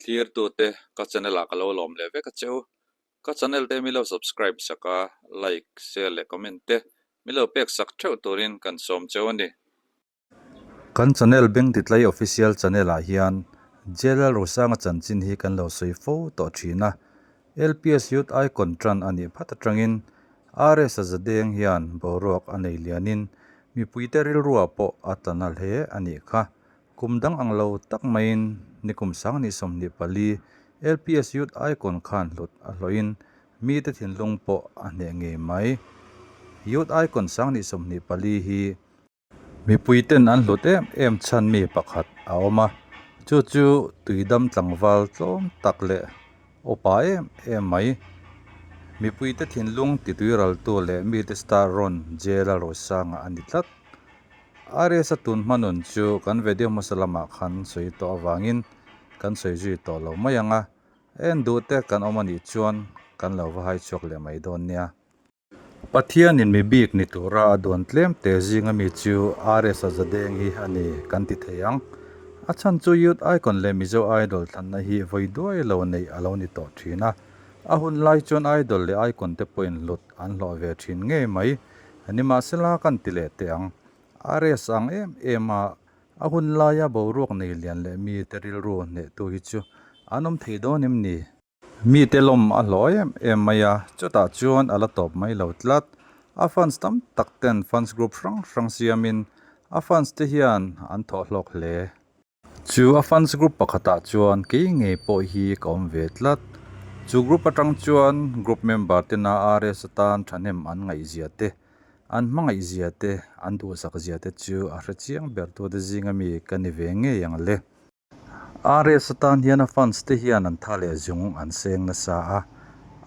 Thlirtute ka channel ah ka lo lawm leh vek a che u. Ka channel te mi lo subscribe sak a, like, share leh comment te mi lo pek sak theuh turin kan sawm cheu a ni. Kan channel Bengtitlai Official channel ah hian JLL Rosanga chanchin hi kan lo sawi fo tawh thin a. LPS Youth Icon tan a nih phat atangin RS a zadeng hian boruak a nei lianin mipuite rilruah pawh a tla na hle a nih kha. Kum dang ang lo tak maiin nikum 2024 LPS Youth Icon khan hlut a hlawhin mite thinlung pawh a hneh ngei mai. Youth Icon 2024 hi mipuiten an hlut em em chhan mi pakhat a awm a, chu chu tuidam tlangval tlawm tak leh upa em em mai. Mipuite thinlung tituiraltu leh mite star rawn Jail-a Rosanga a ni tlat. RS-a tun hmanun chu kan video hmasa lamah khan sawi tawh avangin kan sawi zui tawh lo mai ang a, en duh te kan awm a nih chuan kan lo va hai chhuak leh mai dawn nia. Pathianin mi bik ni tura a duan tlem te zinga mi chu RS-a zadeng hi a ni kan ti thei ang. A chhan chu Youth Icon leh Mizo Idol thlanna hi vawi duai lo neih a lo ni tawh thin a, a hun lai chuan Idol leh Icon te pawhin hlut an hlawh ve thin ngei mai. Nimahsela kan ti leh teh ang. RS ang em em a, a hun laia boruak nei lian leh mite rilru hnehtu hi chu an awm thei dawn em ni? Mite lawm a hlawh em em mai a, chutah chuan a la tawp mai lo tlat. A fans tam tak ten fans group hrang hrang siamin a fans te hian an thawhhlawk hle. Chu a fans group pakhatah chuan kei ngei pawh hi ka awm ve tlat. Chu group atang chuan group member tena RS atan thahnem an ngaihzia te, an hmangaihzia te, an duhsakzia te chu a hre chiang ber tute zinga mi ka ni ve ngei ang le. RS atan hian a fans te hian an tha leh zung an seng nasa a,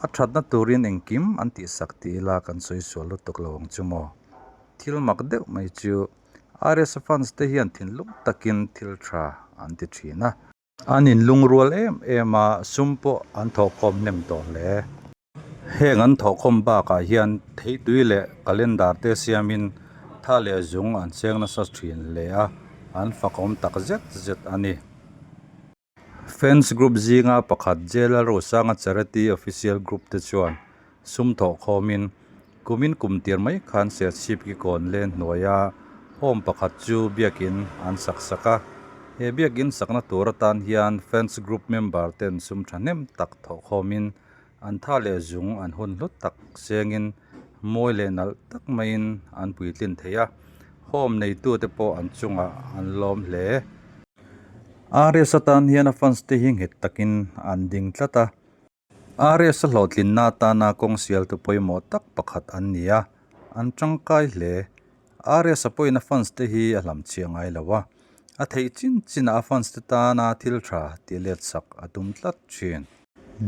a thatna turin engkim an tihsak ti ila kan sawi sual lutuk lo ang chu maw. Thil mak deuh mai chu RS fans te hian thinlung takin thil tha an ti thin a. An inlungrual em em a, sum pawh an thawhkhawm hnem tawh hle. Heng an thawhkhawm bakah hian theitui leh calendar te siamin tha leh zung an cheng nasa thin hle a, an fakawm tak zet zet a ni. Fans group zinga pakhat JLR Rosanga Charity Official Group te chuan sum thawhkhawmin kumin kum tir mai khan Serchhip ki kawn len hnuaia home pakhat chu biakin an sak sak a. He biakin sakna tur atan hian fans group member ten sum thahnem tak thawhkhawmin an tha leh zung an hun hlu tak sengin mawi leh nalh tak maiin an puitlin thei a, home neitute pawh an chungah an lawm hle. RS atan hian a fans te hi nghet takin an ding tlat a, RS a hlawhtlinna atana kawng sialtu pawimawh tak pakhat an ni a, an tangkai hle. RS a pawhin a fans te hi a hlamchhiah ngai lo a, a theih chin chinah a fans te tana thil tha tih let sak a tum tlat thin.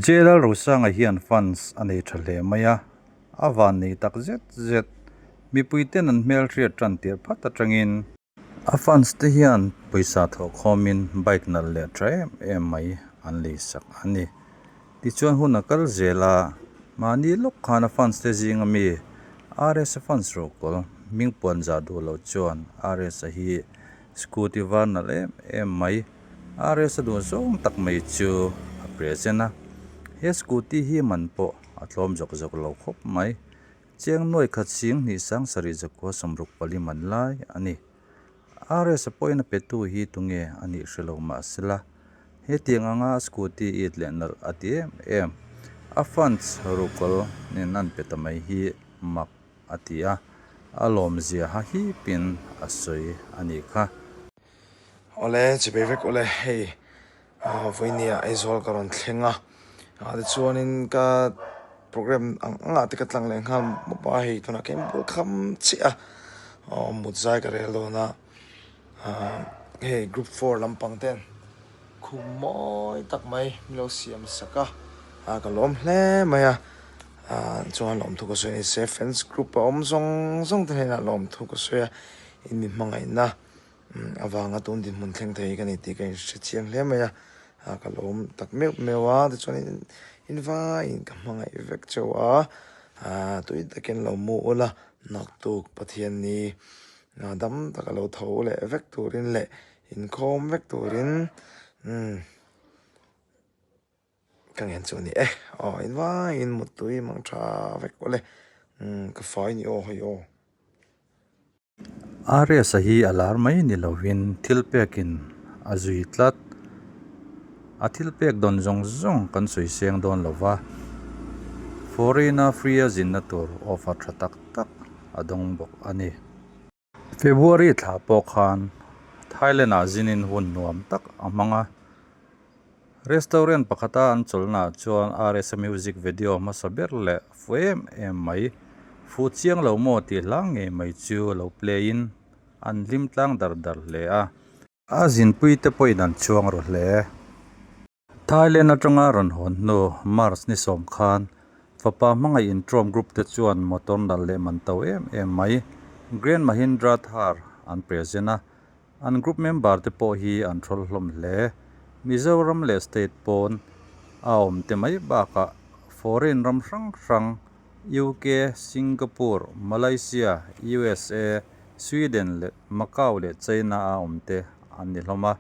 JLL Rosanga hian fans a nei tha hle mai a, a van nei tak zet zet. Mipui ten an hmelhriat tan tirh phat atangin. A fans te hian pawisa thawhkhawmin bike nalh leh tha em em mai an lei sak a ni. Tichuan hun a kal zel a, mahni lawk khan a fans te zinga mi RS a fans ruhkawl hming puan zah duh loh chuan RS a hi scooty var nalh em em mai RS a duh zawng tak mai chu a present a, he scooty hi man pawh a tlawm zawk zawk lo khawp mai. Chiang nuai khat sing hnih sang sarih zakua 64 man lai a ni. RS a pawhin a petu hi tunge a nih hre lo mahsela, hetiang anga scooty it leh nalh a ti em em. A fans ruhkawl nen an pe ta mai hi mak a ti a, a lawmzia ha hipin a sawi a nih kha. Awle chipei vek awle hei vawinia Aizawl ka rawn thleng a tichuanin ka program ang angah te ka tlang leh nghal mawp a hei tunah khian bul kham chiah a mut zai ka rel dawn a hei group four lampang ten khum mawi tak mai min lo siam sak a ka lawm hle mai a chuan lawmthu ka sawi a ni se fans group a awm zawng zawng te hnenah lawmthu ka sawi a in mi hmangaihna. Avanga tun dinhmun thleng thei ka ni tih ka inhre chiang hle mai a, ka lawm tak meuh meuh a, tichuan in vaiin ka hmangaih vek chauh a, tui takin lo mu ula naktuk Pathianni dam taka lo tho leh vek turin leh inkhawm vek turin umm. Ka ngen chu a ni e. Aw in vaiin muttui mang tha vek awle. Umm ka fai ni aw hei aw. RS-a hi a lar mai ni lovin thil pekin a zui tlat. A thil pek dawn zawng zawng kan sawi seng dawn lo va, foreign-a free-a zinna tur offer tha tak tak a dawng bawk a ni. February thla pawh khan Thailand-ah zinin hun nuam tak a hmang a. Restaurant pakhata an chawlhnaah chuan RSA music video hmasa ber leh fu em em mai, fuh chiang lo maw tih hla ngei mai chu lo play in an hlim tlang dar dar hle a. A zinpui te pawhin an chuang ru hle. Thailand atanga rawn hawn hnu March ni sawm khan fapa hmangaih intrawm group te chuan motor nalh leh man to em em mai Grand Mahindra Thar an present a, an group member te pawh hi an thawl hlawm hle. Mizoram leh state pawn a awm te mai bakah foreign ram hrang hrang UK, Singapore, Malaysia, USA, Sweden leh Macau leh China a awm te an ni hlawm a.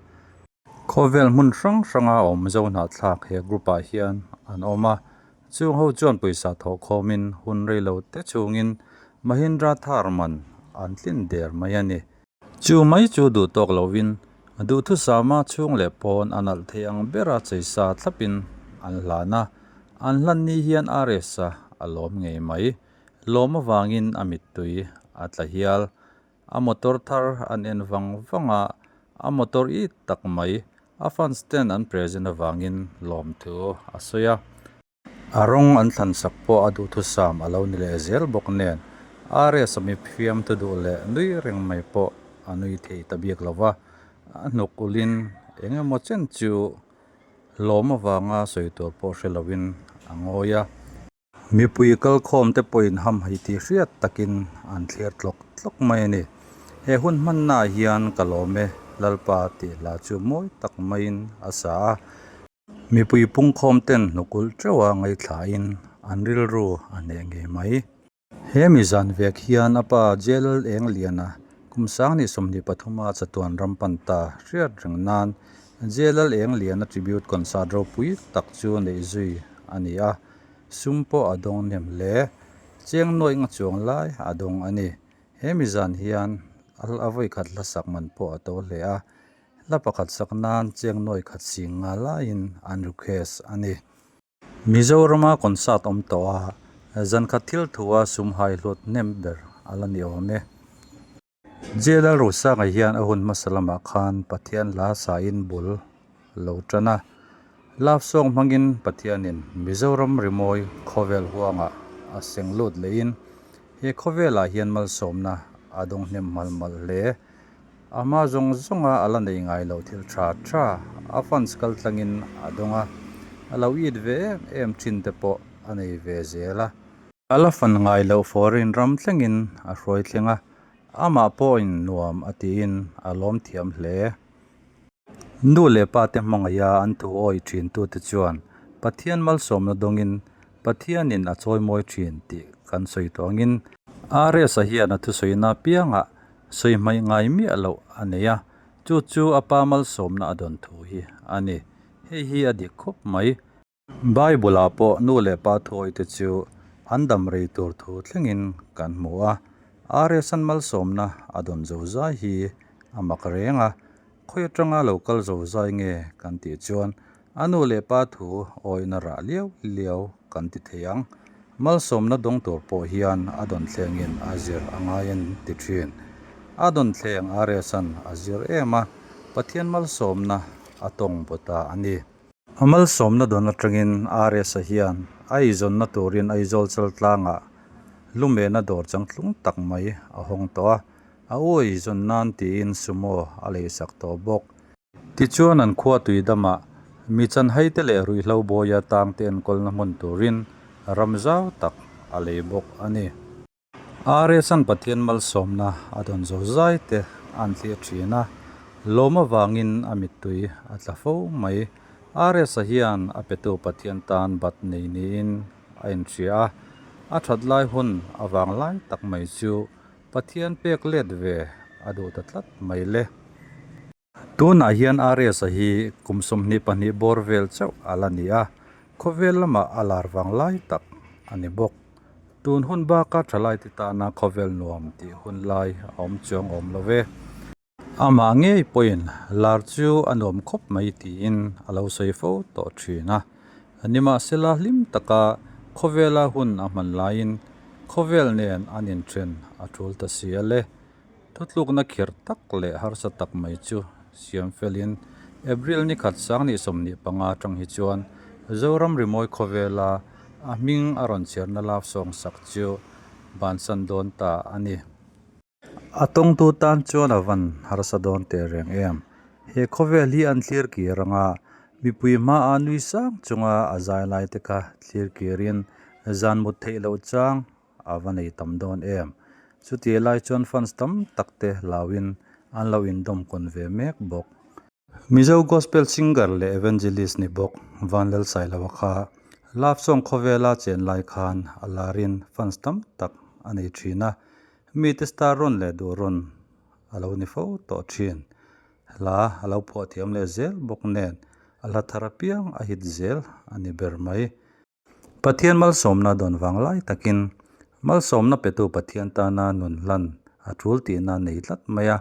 Khawvel hmun hrang hranga awm zo hnahthlak he group ah hian an awm a, chung ho chuan pawisa thawh khawmin hun rei lo te chungin Mahindra Thar man an tlin der mai a ni. Chu mai chu duh tawk lovin duhthusama chhung leh pawn a nalh thei ang bera cheisa thlapin an hlan a, an hlan ni hian RS-a a lawm ngei mai. Lawm avangin a mittui a tla hial. A motor thar an en vang vang a, a motor it tak mai a fans ten an present avangin lawmthu a sawi a. A rawng an thlan sak pawh a duhthusam a lo ni leh zel bawk nen RS a mi fiamthu duh leh nui reng mai pawh a nui thei ta bik lo va, a hnuk ulhin eng emaw chen chu lawm avanga sawi tur pawh hre lovin a ngawi a. Mipui kalkhawm te pawhin hamhaih tih hriat takin an thlir tlawk tlawk mai a ni. He hun hmannaah hian ka lawm e, Lalpa tih hla chu mawi tak maiin a sa a. Mipui pungkhawm ten hnukulh teuha ngaihthlain an rilru a hneh ngei mai. He mi zan vek hian a pa J-Lal Eng Liana kum 2023 a chatuan ram pan ta hriat reng nan J-Lal Eng Liana tribute concert ropui tak chu neih zui a ni a. Sum pawh a dawng hnem hle. Cheng nuaih nga chuang lai a dawng a ni. He mi zan hian a vawi khat hla sak man pawh a to hle a. Hla pakhat sak nan cheng nuaih khat sing nga laiin an request a ni. Mizorama concert awm tawh a, zan khat thil thua sum hai hlut hnem ber a la ni awm e. JLL Rosanga hian a hun hmasa lamah khan Pathian hla sain bul lo tan a. Love song hmangin Pathianin Mizoram rimawi khawvel huangah a seng lut lehin he khawvelah hian malsawmna a dawng hnem hmal malh hle. A hma zawng zawnga a la nei ngai lo thil tha tha a fans kal tlangin a dawng a, a lo it ve em em thin te pawh a nei ve zel a. A la fan ngai loh foreign ram thlengin a hruai thleng a, amah pawhin nuam a tiin a lawm thiam hle. Nu leh pa te hmangaiha an thu awi thin tute chuan Pathian malsawmna dawngin Pathianin a chawimawi thin tih kan sawi tawh angin RS-a hian a thusawina apiangah sawi hmaih ngai miah loh a nei a, chu chu a pa malsawmna a dawn thu hi a ni. Hei hi a dik khawp mai. Bible-ah pawh nu leh pa thuawite chu an dam rei tur thu thlengin kan hmu a, RS-an malsawmna a dawn zo zai hi a mak reng a, khawi atanga lo kal zo zai nge kan tih chuan a nu leh pa thu awihna rah liau liau kan ti thei ang. Malsawmna dawng tur pawh hian a dawn thlengin a zir a ngai an ti thin. A dawn thleng RS-an a zir em a, Pathian malsawmna a tawng baw ta a ni. A malsawmna dawn atangin RS-a hian a eizawnna turin Aizawl Chaltlangah lumena dawr changtlung tak mai a hawng tawh a, a u eizawn nan tiin sumo a leisak tawh bawk. Tichuan an khua tuidamah mi chanhaite leh ruihhlo bawia tangte enkawlna hmun turin ram zau tak a lei bawk a ni. RS-an Pathian malsawmna a dawn zo zai te an thlir thin a, lawm avangin a mittui a tla fo mai. RS-a hian a petu Pathian tan bat nei niin a inhria a, a that lai hun avang lai tak mai chu Pathian pek let ve a duh ta tlat mai le. Tunah hian RS-a hi kum 22 bawr vel chauh a la ni a. Khawvel lamah a lar vang lai tak a ni bawk. Tun hun baka thalaite tana khawvel nuam tih hun lai a awm chuang awm lo ve. Amah ngei pawhin lar chu a nuam khawp mai tiin a lo sawi fo tawh thin a. Nimahsela hlim taka khawvela hun a hman laiin khawvel nen an inthen a tul ta si a le. Thutlukna khirh tak leh harsa tak mai chu siam felin April ni khat sang ni 25 atang hi chuan Zoram rimawi khawvela a hming a rawn chhiarna love song sak chu bansan dawn ta a ni. A tawngtu tan chuan a van harsa dawn teh reng em. He khawvel hi an thlir kir anga mipui hmaa nui sang chunga a zai lai te kha thlir kirin zan mut theih loh chang a va nei tam dawn em. Chutih lai chuan fans tam tak te hlauin an lo indawm kawn ve mek bawk. Mizo gospel singer leh evangelist ni bawk Vanlalsailova kha love song khawvela chen lai khan a larin fans tam tak a nei thin a, mite star rawn leh duh rawn a lo ni fo tawh thin. Hla a lo phuah thiam leh zel bawk nen a hla thar apiang a hit zel a ni ber mai. Pathian malsawmna dawn vang lai takin malsawmna petu Pathian tana nun hlan a tul tihna nei tlat mai a,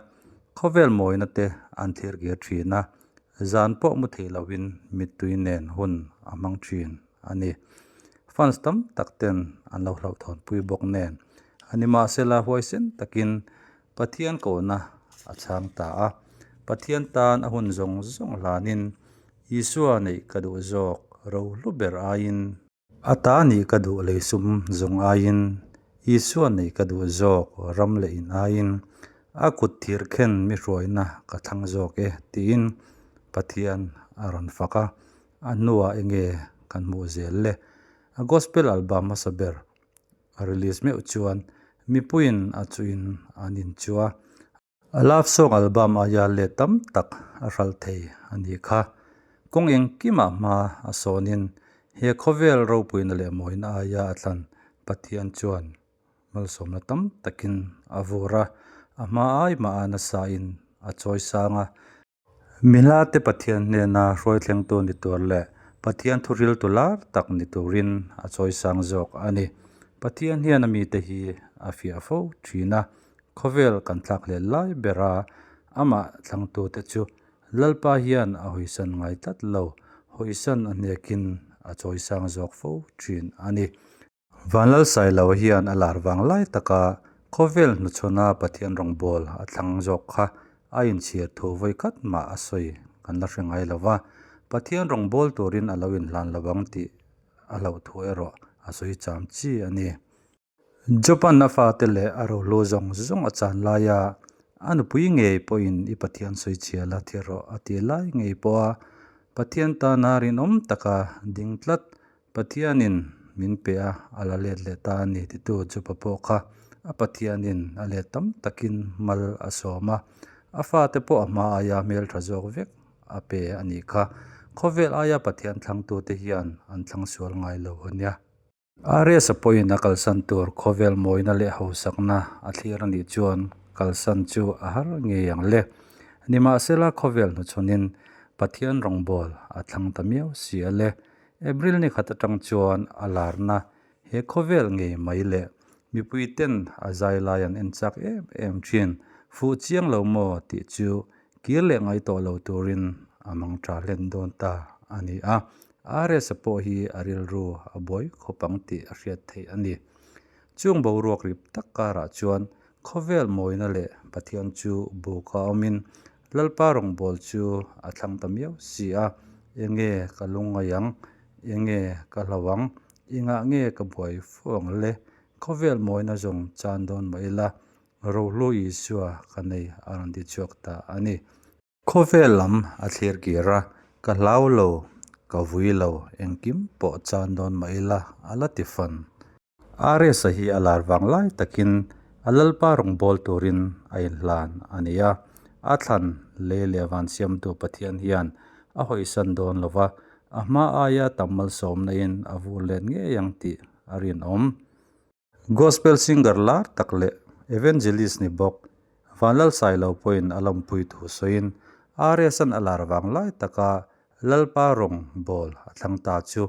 khawvel mawina te an thlir kir thin a, zan pawh mu thei loin mittui nen hun a hmang thin a ni. Fans tam tak ten an lo hlauhthawnpui bawk nen a nimahsela huaisen takin Pathian kohna a chhang ta a, Pathian tan a hun zawng zawng hlanin Isua neih ka duh zawk ro hlu ber aiin. A ta nih ka duh lei sum zawng aiin, Isua neih ka duh zawk ram leh in aiin, a kut thir khen mi hruaina ka thlang zawk e tiin Pathian a rawn fak a, a hnuah enge kan hmuh zel le? A gospel album hmasa ber a release meuh chuan mipuiin a chuhin an inchuh a. A love song album aia let tam tak a hralh thei a nih kha. Kawng engkimah hma a sawnin he khawvel ropuina leh mawina aia a thlan Pathian chuan malsawmna tam takin a vur a, a hma ai mah a nasain a chawi sang a. Mila te Pathian hnena hruai thlengtu ni tur leh Pathian thuhriltu lar tak ni turin a chawi sang zawk a ni. Pathian hian a mite hi a fiah fo thin a, khawvel kan thlak hlel lai bera amah thlangtute chu Lalpa hian a hawisan ngai tlat lo, hawisan a hnekin a chawi sang zawk fo thin a ni. Vanlalsailo hian a lar vang lai taka khawvel hnuchhawna Pathian rawngbawl a thlang zawk kha a inchhir thu vawi khat mah a sawi kan la hre ngai lo va, Pathian rawngbawl turin a lo inhlan lo ang tih a hlauh thu erawh a sawi cham chi a ni. Job-a'n a fate leh a rohlu zawng zawng a chan laia a nupui ngei pawhin i Pathian sawi chhia la thi rawh a ti lai ngei pawha Pathian tana rinawm taka ding tlat Pathianin min pe a, a la let leh ta a ni titu Job-a pawh kha a Pathianin a let tam takin mal a sawm a, a fate pawh a hma aia hmeltha zawk vek a pe a nih kha. Khawvel aia Pathian thlangtute hian an thlang sual ngai lo a nia. Arias-a pawhin a kalsan tur khawvel mawina leh hausakna a thlir a nih chuan kalsan chu a har ngei ang le. Nimahsela khawvel hnuchhawnin Pathian rawngbawl a thlang ta miau si a le. April ni khat atang chuan a larna he khawvel ngei mai leh mipui ten a zai lai an en chak em em thin. Fuh chiang lo maw tih chu kir leh ngai tawh lo turin a mang tha hlen dawn ta a ni a. RS-a pawh hi a rilru a buai khawp ang tih a hriat theih a ni. Chung boruak rip tak karah chuan khawvel mawina leh Pathian chu buka awmin Lalpa rawngbâwl chu a thlang ta miau si a, Enge ka lungngaih ang? Enge ka hlau ang? Engah nge ka buai fu ang le? Khawvel mawina zawng chan dawn mah ila, Rohlu Isua ka nei a rawn ti chhuak ta a ni. Khawvel lam a thlir kir a, Ka hlau lo, ka vui lo, engkim pawh chan dawn mah ila, a la ti fan. Arias-a hi a lar vang lai takin a Lalpa rawngbâwl turin a inhlan a ni a. A thlan lei leh van siamtu Pathian hian a hawisan dawn lo va, a hma aia tam malsawmna-in a vur let ngei ang tih a rinawm. Gospel singer lar tak leh evangelist ni bawk Vanlalsailo pawhin a lawmpui thu sawiin Arias-a'n a lar vang lai taka Lalpa rawngbâwl a thlang ta chu.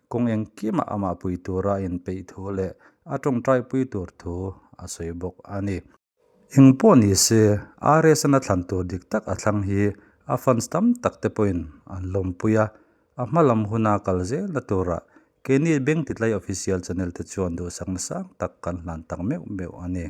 Kawng engkimah amah pui tura a inpeih thu leh a tawngtai pui tur thu a sawi bawk a ni. Eng pawh ni se, RS-an a thlan tur dik tak a thlang hi a fans tam tak te pawhin an lawmpui a, a hma lam huna kal zelna turah keini Bank Titlai Official Channel te chuan duhsakna sang tak kan hlan tak meuh meuh a ni.